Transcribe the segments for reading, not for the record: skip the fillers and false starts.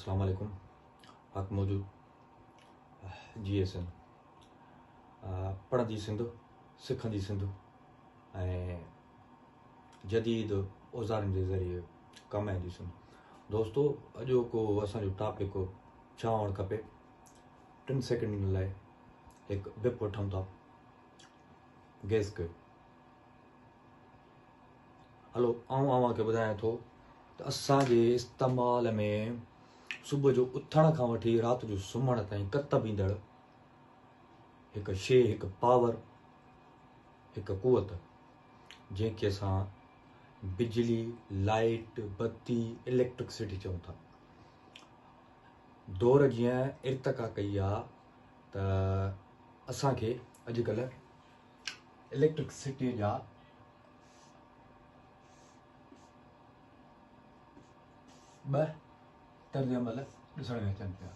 اسلام عليڪم حق موجود جي ايس اين پڙهندي سنڌ سکندي سنڌ ۽ جديد اوزارن جي ذريعي ڪمائيندي سنڌ. دوستو اڄوڪو اسان جو ٽاپڪ ڇا هئڻ کپي؟ ٽن سيڪنڊن لاء هڪ بپ وٺون ٿا. گيس ڪيو. هلو آئون اوهان کي ٻڌايان ٿو ته اسان جي استعمال ۾ صبح جو اٿڻ کان وٺي رات جو سمهڻ تائين ڪتب ايندڙ هڪ شي، هڪ پاور، هڪ قوت جنهن کي اسان بجلي، لائيٽ، بتي، اليڪٽرڪسٽي چئون ٿا. دور جيئن ارتقا ڪئي آ ته اسان کي اڄڪلهه اليڪٽرڪسٽي جا ٻه طرز عمل ڏسڻ ۾ اچن پيا،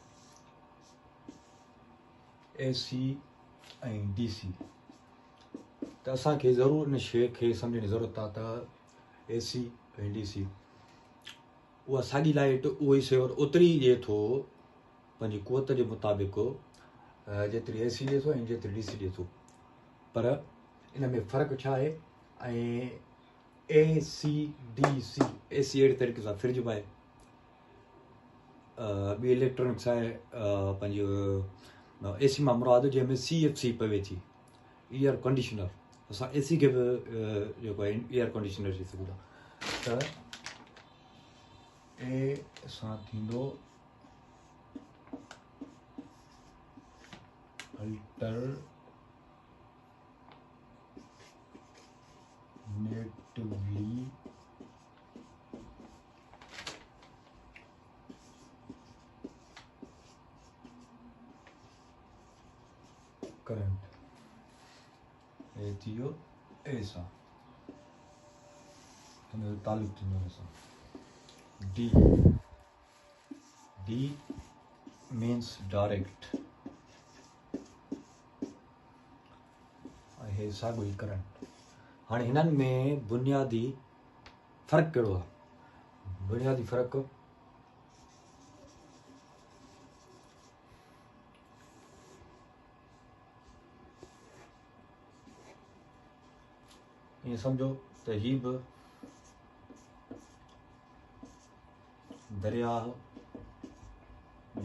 اي سي ۽ ڊي سي. ته اسان کي ضرور ان شيء کي سمجهڻ جي ضرورت آهي ته اي سي ۽ ڊي سي اها ساڳي لائيٽ اهو ئي سيور اوتري ئي ڏئي ٿو پنهنجي قوت جي مطابق جيتري اي سي ڏئي ٿو ۽ جيتري ڊي سي ڏئي ٿو، پر ان ۾ فرق ڇا آهي؟ ۽ اي سي ڊي سي، اي سي اهڙي طريقي سان فرج به آهي، ٻي اليڪٽرانڪس آهي پنهنجو اي سي مان مراد جنهن ۾ سي ايف سي پوي ٿي، ايئر ڪنڊيشنر. اسان اي سي کي به جيڪو آهي ايئر ڪنڊيشنر چئي سگهون ٿا. ته اي سان ٿيندو الٽر نيٽولي ڪرنٽ، اي ٿي ويو اي سان هن جو تعلق ٿيندو هن سان. ڊي، ڊي مينس ڊائريڪٽ ۽ هي ساڳيو ئي ڪرنٽ. هاڻي هنن ۾ بنيادي فرق ڪهڙو آهي؟ بنيادي فرق ائين سمجهو ته هي به درياهه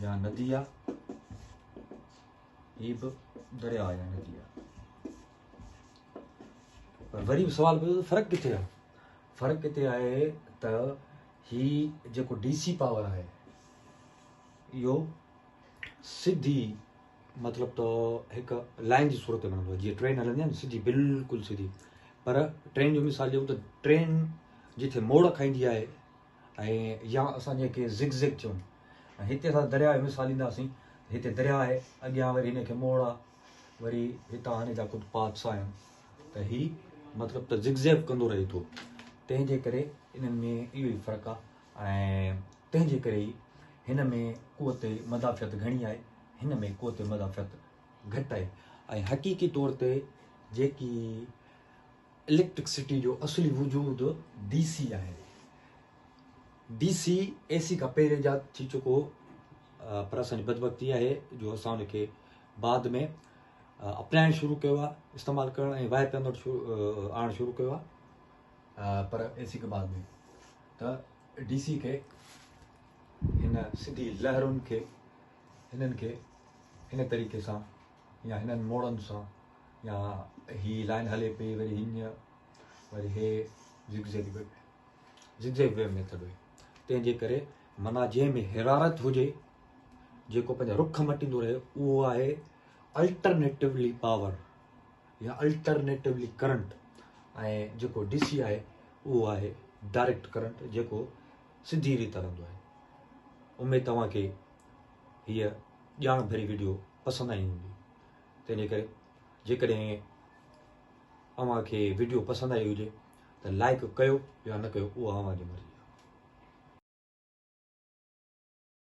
يا ندي آ، هي به درياهه يا ندي آ، پر وري به سوال پيو ته فرق ڪٿي آ؟ فرق ڪٿي آهي ته هي جيڪو ڊي سي پاور آهي اهو سڌي مطلب ته هڪ لائن جي صورت ۾ هلندو آهي، جيئن ٽرين هلندي آهي نه سڌي، بلڪل سڌي. پر ٽرين جو مثال ڏيون ته ٽرين جتي موڙ کائيندي آهي ۽ يا اسان جنهن کي زگ زيگ چئون، ۽ هتي اسان درياء جو مثال ڏينداسين، هتي درياء آهي، اڳيان وري هن کي موڙ آهي، وري هتان هن جا ڪجهه پاٿس آهن، ته هي مطلب ته زگ زيگ ڪندو رهي ٿو. تنهن جي ڪري انهن ۾ اهو ئي فرق آهي ۽ تنهن جي ڪري ئي هن ۾ قوت مدافعت گهڻي آهي، هن ۾ قوت مدافعت گهٽ آهي. ۽ حقيقي طور تي جيڪي اليڪٽرڪسٽي جو اصلي وجود ڊي سي آهي، ڊي سي اي سي کان پهرين ايجاد ٿي چڪو هو، پر اسان جي بدبختي آهي جو اسان ان کي بعد ۾ اپنائڻ شروع ڪيو آهي، استعمال ڪرڻ ۽ واهپي اندر آڻڻ شروع ڪيو آهي، پر اي سي کي بعد ۾. ته ڊي سي کي هن سڌي لهرن کي هنن کي هن طريقي سان يا هنن موڙن سان يا هي لائن هلي پئي وري هيئن وري هي zig zag way, zig zag way method هئي. تنهن جي ڪري معنيٰ جنهن ۾ حرارت هجي، جيڪو پنهنجا رخ مٽيندو رهي، اهو آهي الٽرنيٽولي پاور يا الٽرنيٽولي ڪرنٽ، ۽ جيڪو ڊي سي آهي اهو آهي ڊائريڪٽ ڪرنٽ جيڪو سڌي ريت هلندو آهي. اميد توهان کي هيء ڄاڻ ڀري وڊيو پسند آئي هوندي. تنهن جي ڪري جيڪڏهن اوهان کي وڊيو پسند آئي هجي ته لائڪ ڪيو يا نه ڪيو اها اوهان جي مرضي.